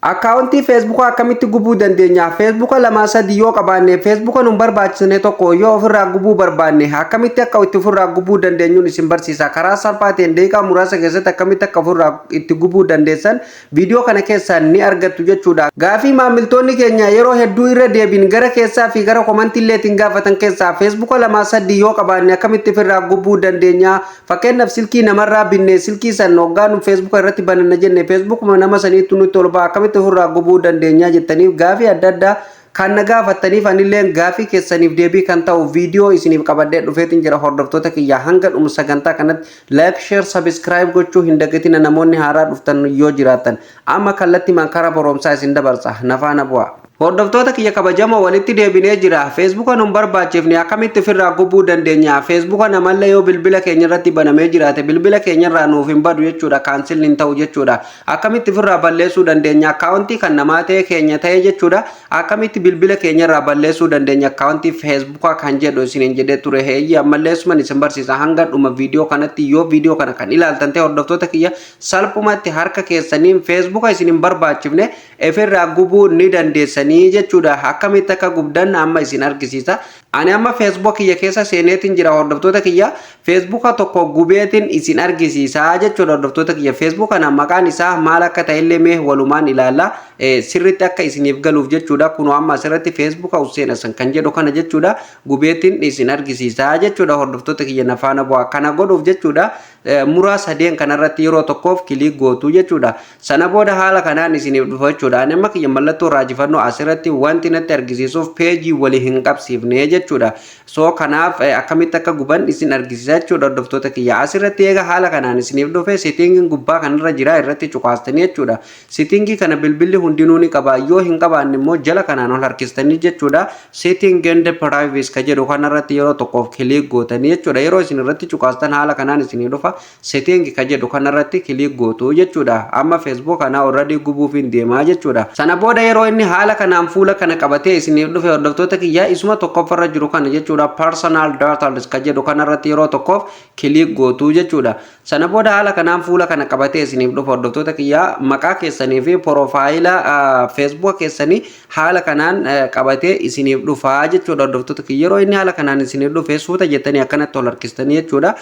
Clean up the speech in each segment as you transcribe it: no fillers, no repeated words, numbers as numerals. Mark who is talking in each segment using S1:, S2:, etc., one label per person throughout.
S1: Akkaawuntii Feesbuukaa akkamitti gubuu dandeenya? Feesbuuka lamaa sadii yoo qabaanne, Feesbuuka nun barbaachisne tokko yoo ofirraa gubuu barbaanne, akkamitti akka itti ofirraa gubuu dandeenyuun isin barsiisa. Karaa salphaa ta'een daqiiqaa muraasa keessatti akkamitti akka ofirraa itti gubuu dandeessan viidiyoo kana keessaa ni argattu jechuudha. Gaafii maamiltoonni keenya yeroo hedduu irra deebiin gara keessaa fi gara komantiilleetiin gaafatan keessaa, Feesbuuka lamaa sadii yoo qabaanne akkamitti ofirraa gubuu dandeenya? Fakkeenyaaf, silkii namarraa binne, silkii san hoggaa nu Feesbuuka irratti bananna jenne Feesbuukuma nama saniitu nutti ol ba'a, akkamitti ofirraa gubuu dandeenya jettaniif gaafii adda addaa kan na gaafattaniif, anillee gaafii keessaniif deebii kan ta'u viidiyoo isiniif qabadhee dhufeetiin jira. Hordoftoota kiyya, hanga dhuma sagantaa kanatti like, share, subscribe gochuu hin dagatina. Namoonni haaraa dhuftan yoo jiraattan, amma kallattii karaa barumsaa isin dabarsa, nafaana bu'a. Hordoftoota kiyya kabajamoo, walitti deebinee jira. Feesbuuka nun barbaachifne akkamitti ofirraa gubuu dandeenya? Feesbuuka namallee yoo bilbila keenya irratti banamee jiraate, bilbila keenya irraa nuuf hin badu jechuudha. Cancel hin ta'u jechuudha. Akkamitti ofirraa balleessuu dandeenya? Akkaawuntii kan namaa ta'e, keenya ta'e jechuudha. Akkamitti bilbila keenya irraa balleessuu dandeenya akkaawuntii Feesbuukaa kan jedhu isiniin jedhee ture. Heeyyii, ammallee suman isin barsiisa. Hanga dhuma viidiyoo kanatti yoo viidiyoo kana kan ilaaltan ta'e, hordoftoota kiyya, salphumatti harka keessaniin Feesbuuka isin hin barbaachifne ofirraa gubuu ni dandeessanii jechuudha. Akkamitti akka gubdan amma isin argisiisa. Ani amma Feesbuuk kiyya keessa seeneetiin jira, hordoftoota kiyya. Feesbuuka tokko gubeetiin isin argisiisa jechuudha, hordoftoota kiyya. Feesbuuk kana maqaan isaa maal akka ta'ellee mee walumaan ilaalla. Sirriitti akka isiniif galuuf jechuudha. Kunoo amma asirratti Feesbuuka Hussein Hassan kan jedhu kana jechuudha. Gubeetiin isin argisiisa jechuudha, hordoftoota kiyya, nafaana bu'aa. Kana godhuuf jechuudha, muraa sadeen kanarratti yeroo tokkoof click gootu jechuudha. Sana booda haala kanaan isiniif dhufa jechuudha. Ani amma kiyya mallattoo raajifannoo asirratti wanti natti argisiisuuf peejii walii hin qabsiifne jechuudha. So kanaaf akkamitti akka guban isin argisiisa jechuudha, hordoftoota kiyya. Asirratti eega haala kanaan isiniif dhufe, settingiin gubbaa kanarra jira, irratti cuqaastanii jechuudha. Settingii kana bilbilli hundinuu ni qaba. Yoo hin qabaanne immoo jala kanaan ol harkistanii jechuudha. Setting and privacy ka jedhu kanarratti yeroo tokkoof click gootanii jechuudha. Yeroo isin irratti cuqaastan haala kanaan isinii dhufa. Setting ka jedhu kanarratti click gootu jechuudha. Amma Facebook kana already gubuuf hin deemaa jechuudha. Sana booda yeroo inni haala kanaan fuula kana qabatee isiniif dhufe, hordoftoota kiyyaa, isuma tokkoffarra jiru kana jechuudha. Personal data ka jedhu kanarratti yeroo tokkoof click gootu jechuudha. Sana booda haala kanaan fuula kana qabatee isiniif dhufa, hordoftoota kiyyaa. Maqaa keessanii fi profile Facebook keessanii haala kanaan qabatee isiniif dhufa jechuudha, hordoftoota kiyya. Yeroo inni haala kanaan isiniif dhufe, suuta jettanii akkanatti ol harkistanii jechuudha.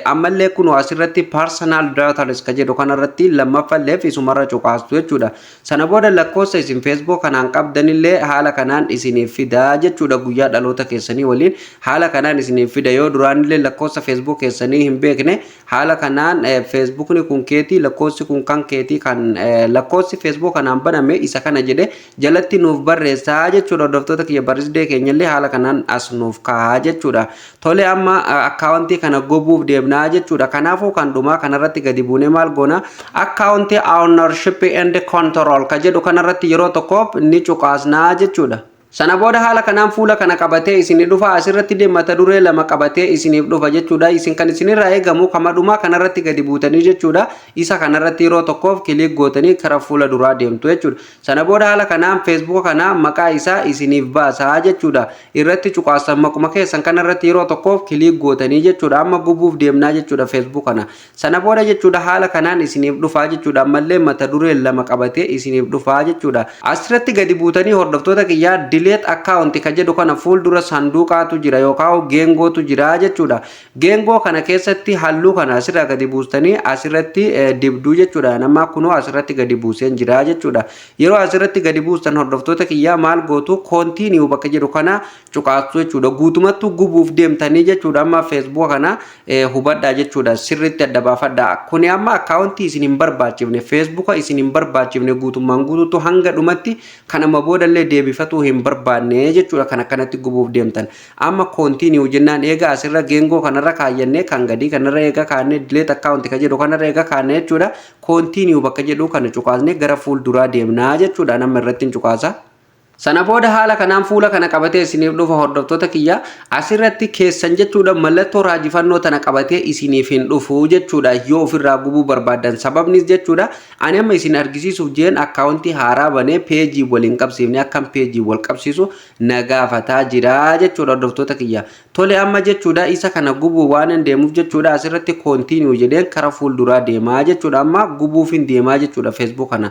S1: Ammallee kunoo asirratti personal data ka jedhu kanarratti lammaffalleef isumarra cuqaastu jechuudha. Sana booda lakkoofsa isin Facebook kanaan qabdanillee haala kanaan isiniif fida jechuudha. Guyyaa dhaloota keessanii waliin haala kanaan isiniif fida. Yoo duraanillee lakkoofsa Facebook keessanii hin beekne, haala kanaan Facebookni kun keetii, lakkoofsi kun kan keetii, kan lakkoofsi Facebook kanaan baname isa kana jedhe jalatti nuuf barreessaa jechuudha. Hordoftoota kiyya, birthday keenyallee haala kanaan as nuuf kaa'aa jechuudha. Tole, amma akkaawuntii kana gubuuf deemnaa jechuudha. Kanaafuu kan dhumaa kanarratti gadi buunee maal goona? Account ownership and control ka jedhu kanarratti yeroo tokkoof ni cuqaasnaa jechuudha. Sana booda haala kanaan fuula kana qabatee isinii dhufa. Asirratti mata duree lama qabatee isiniif dhufa jechuudha. Isin kan isinirraa eegamu kama dhumaa kanarratti gadi buutanii jechuudha. Isa kanarratti yeroo tokkoof click gootanii kara fuula duraa deemtu jechuudha. Sana booda haala kanaan Feesbuuka kana maqaa isaa isiniif baasaa jechuudha. Irratti cuqaasan, maquma keessan kanarratti yeroo tokkoof click gootanii jechuudha. Amma gubuuf deemnaa jechuudha Feesbuuk kana. Sana booda jechuudha, haala kanaan isiniif dhufaa jechuudha. Ammallee mata duree lama qabatee isiniif dhufaa jechuudha. Asirratti gadi buutanii, hordoftoota kiyyaa, delete account ka jedhu kana fuuldura sanduuqaatu jira yookaan geengootu jira jechuudha. Geengoo kana keessatti halluu kana asirraa gadi buustanii asirratti dibduu jechuudha. Nama kunoo asirratti gadi buuseen jira jechuudha. Yeroo asirratti gadi buustan, hordoftoota kiyyaa, maal gootu? Continue bakka jedhu kana cuqaastu jechuudha. Guutumattuu gubuuf deemtanii jechuudha. Amma Feesbuuka kana hubadhaa jechuudha. Sirriitti adda baafadhaa. Kuni amma akkaawuntii isin hin barbaachifne, Feesbuuka isin hin barbaachifne, guutummaan guutuutu hanga dhumatti kan amma boodallee deebifatuu hin barbaanne jechuudha. Kan akkanatti gubuuf deemtan. Amma continue jennaan, eega asirra geengoo kanarra kaayyannee, kan gadii kanarra eega kaannee, delete account ka jedhu kanarra eega kaannee jechuudha. Continue bakka jedhu kana cuqaasnee gara fuulduraa deemnaa jechuudha. Nama irratti hin cuqaasa. Sana booda haala kanaan fuula kana qabatee isiniif dhufa, hordoftoota kiyya. Asirratti keessan jechuudha, mallattoo raajifannoo tana qabatee isiniif hin dhufu jechuudha yoo ofirraa gubuu barbaaddan. Sababnis jechuudha, ani amma isin argisiisuuf jeen akkaawuntii haaraa banee peejii waliin qabsiifne, akkam peejii wal qabsiisu na gaafataa jira jechuudha, hordoftoota kiyya. Tole, amma jechuudha isa kana gubuu waan hin deemuuf jechuudha, asirratti continue jedheen kara fuulduraa deemaa jechuudha. Amma gubuuf hin deemaa jechuudha Facebook kana.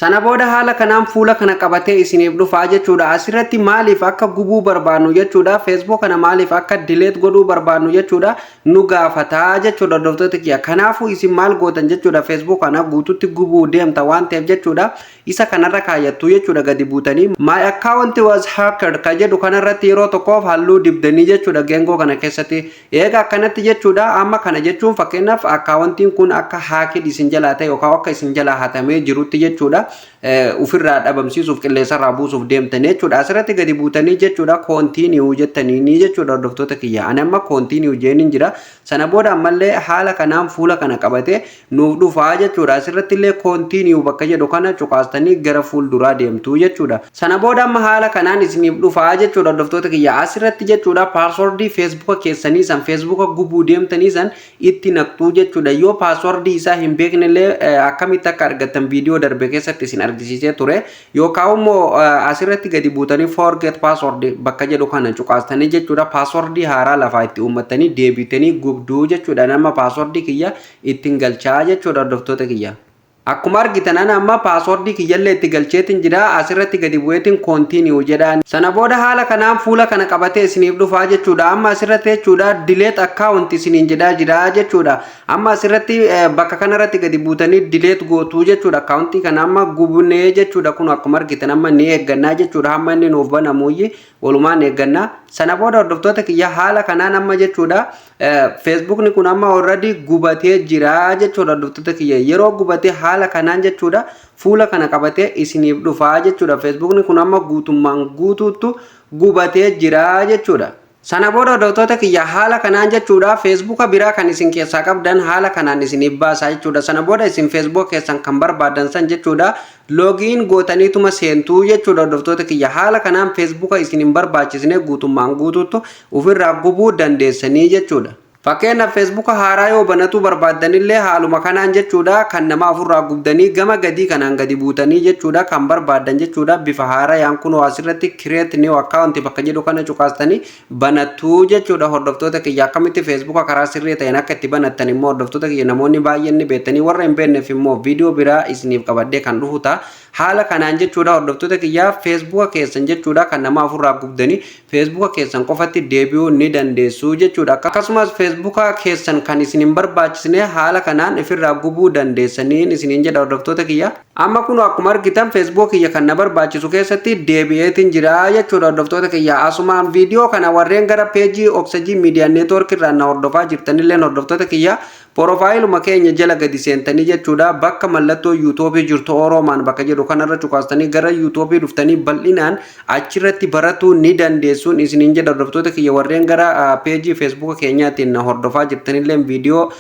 S1: Sana booda haala kanaan fuula kana qabatee isiniif dhufaa jechuudha. Asirratti maaliif akka gubuu barbaannu jechuudha, Facebook kana maaliif akka delete godhuu barbaannu jechuudha nu gaafataa jechuudha, hordoftoota kiyya. Kanaafuu isin maal gootan jechuudha? Facebook kana guututti gubuu deemta waan ta'eef jechuudha, isa kanarra kaayyattu jechuudha gadi buutanii. "My account was hacked" ka jedhu kanarratti yeroo tokkoof halluu dibdanii jechuudha geengoo kana keessatti. Eega akkanatti jechuudha, amma kana jechuun fakkeenyaaf akkaawuntiin kun akka hacked isin jalaa ta'e yookaan akka isin jalaa hatamee jirutti jechuudha, ofirraa dhabamsiisuuf, qilleensarraa buusuuf deemtanii jechuudha. Asirratti gadi buutanii jechuudha continue jettanii jechuudha, hordoftoota kiyya. Ani amma continue jeeniin jira. Sana booda ammallee haala kanaan fuula kana qabatee nuuf dhufaa jechuudha. Asirratti illee continue bakka jedhu kana cuqaastanii gara fuulduraa deemtu jechuudha. Sana booda amma haala kanaan isiniif dhufaa jechuudha, hordoftoota kiyya. Asirratti jechuudha paaswordii Feesbuuka keessanii san, Feesbuuka gubuu deemtanii san itti naqxuu jechuudha. Yoo paaswordii isaa hin beeknellee akkamitti akka argattan viidiyoo darbe keessatti isin argisiisee ture. Yookaan immoo asirratti gadi buutanii "forget password" bakka jedhu kana cuqaastanii jechuudha paaswordii haaraa lafaa itti uummattanii deebitanii gubduu jechuudha. Nama paaswordii kiyya ittiin galchaa jechuudha, hordoftoota kiyya. Akkuma argitan ana amma paaswordii kiyyallee itti galcheetiin jira. Asirratti gadi bu'eetiin continue jedhaan. Sana booda haala kanaan fuula kana qabatee isiniif dhufaa jechuudha. Amma asirratti jechuudha "delete account" isiniin jedhaa jira jechuudha. Amma asirratti bakka kanarratti gadi buutanii delete gootuu jechuudha. Akkaawuntii kana amma gubnee jechuudha. Kun akkuma argitan amma ni eeggannaa jechuudha. Hamma inni nuuf banamuuyyi walumaan eeggannaa. Sana booda, hordoftoota kiyya, haala kanaan amma jechuudha Feesbuukni kun amma already gubatee jira jechuudha, hordoftoota kiyya. Yeroo gubatee haala kanaan jechuudha fuula kana qabatee isiniif dhufaa jechuudha. Feesbuukni kun amma guutummaan guutuuttu gubatee jira jechuudha. Sana booda, hordoftoota kiyya, haala kanaan jechuudha Feesbuuka biraa kan isin keessaa qabdan haala kanaan isiniif baasaa jechuudha. Sana booda isin Feesbuuka keessan kan barbaadan san jechuudha login gootaniituma seentuu jechuudha, hordoftoota kiyya. Haala kanaan Feesbuuka isin hin barbaachisne guutummaan guutuuttu ofirraa gubuu dandeessanii jechuudha. Fakkeenyaaf Feesbuuka haaraa yoo banatuu barbaaddanillee haaluma kanaan jechuudha kan nama ofirraa gubdanii gama gadii kanaan gadi buutanii jechuudha kan barbaaddan jechuudha bifa haarayaan kunoo asirratti "create new account" bakka jedhu kana cuqaastanii banattuu jechuudha, hordoftoota kiyya. Akkamitti Feesbuuka karaa sirrii ta'een akka itti banattan immoo, hordoftoota kiyya, namoonni baay'een ni beektanii, warra hin beekneef immoo viidiyoo biraa isiniif qabadhee kan dhufu ta'a. Haala kanaan jechuudha, hordoftoota kiyyaa, Feesbuuka keessan jechuudha kan nama ofirraa gubdanii Feesbuuka keessan qofatti deebi'uu ni dandeessu jechuudha. Akkasumas Feesbuuka keessan kan isin hin barbaachisne haala kanaan ofirraa gubuu dandeessaniin isiniin jedha, hordoftoota kiyya. Amma kun akkuma argitan Feesbuuka kiyya kan na barbaachisu keessatti deebi'eetiin jira jechuudha, hordoftoota kiyya. Asumaan viidiyoo kana warreen gara peejii Oksajii Miidiyaa Neetwoork irraa na hordofaa jirtanillee, hordoftoota kiyya, porofaayiluma keenya jala gadi seentanii jechuudha bakka mallattoo Yuutuubii jirtu Oroomaan bakka jedhu kanarra cuqaastanii gara Yuutuubii dhuftanii bal'inaan achirratti baratuu ni dandeessuun isiniin jedha, hordoftoota kiyya. Warreen gara peejii Feesbuuka keenyaatiin na hordofaa jirtanillee viidiyoo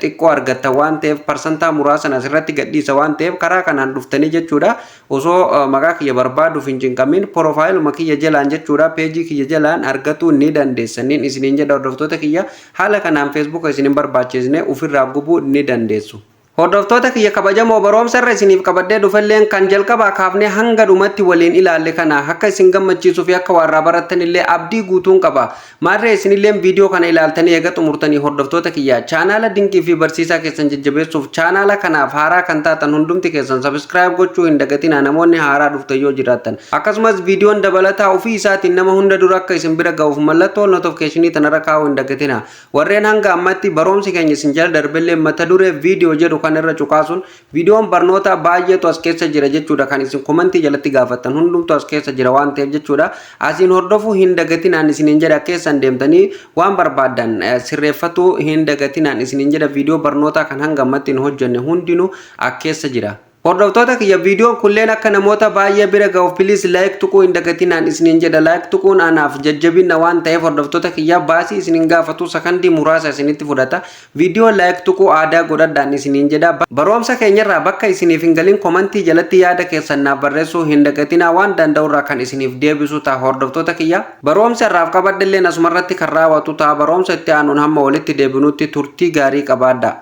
S1: xiqqoo argatta waan ta'eef, parsantaa muraasan asirratti gadhiisa waan ta'eef, karaa kanaan dhuftanii jechuudha osoo maqaa kiyya barbaaduuf hin cinqamin porofaayiluma kiyya jalaan jechuudha peejii kiyya jalaan argatuu ni dandeessaniin isiniin jedha, hordoftoota kiyya. Haala kanaan Feesbuuka isin hin barbaachisne ofirraa gubuu ni dandeessu. Hordoftoota kiyya kabajamoo, barumsa irra isiniif qabadhee dhufelleen kan jalqabaa kaafnee hanga dhumatti waliin ilaalle kana akka isin gammachiisuu fi akka warraa barattan illee abdii guutuun qaba. Maarree isinilleen viidiyoo kana ilaaltanii eega xumurtanii, hordoftoota kiyya, chaanaala dinqii fi barsiisaa keessan jajjabeessuuf chaanaala kanaaf haaraa kan taatan hundumti keessan subscribe gochuu hin dagatinaa, namoonni haaraa dhuftan yoo jiraattan. Akkasumas viidiyoon dabalataa ofii isaatiin nama hunda dura akka isin bira ga'uuf mallattoo notifiikeeshinii tanarra kaa'uu hin dagatinaa. Warreen hanga ammatti barumsi keenya isin jala darbellee mata duree viidiyoo jedhu kan irra cuqaasuun viidiyoon barnoota baay'eetu as keessa jira jechuudha. Kan isin komantii jalatti gaafattan hundumtu as keessa jira waan ta'eef jechuudha, asiin hordofuu hin dagatinaan isiniin jedha. Keessan deemtanii waan barbaaddan sirreeffatuu hin dagatinaan isiniin jedha. Viidiyoo barnootaa kan hanga ammatti hin hojjenne hundinuu as keessa jira. Hordoftoota kiyya, viidiyoon kunneen akka namoota baay'ee bira ga'uuf please like tuquu hin dagatinaan isiniin jedha. Like tuquun anaaf jajjabina waan ta'eef, hordoftoota kiyya, baasii isiniin gaafatu, sakandii muraasa isinitti fudhata. Viidiyoo like tuquu aadaa godhadhaan isiniin jedha. Barumsa keenyarraa bakka isiniif hin galin komantii jalatti yaada keessan naaf barreessuu hin dagatinaa, waan danda'urraa kan isiniif deebisu ta'a, hordoftoota kiyya. Barumsa irraaf qabadhelleen asumarratti kan raawwatu ta'a. Barumsa itti aanuun hamma walitti deebinutti turtii gaarii qabaadha.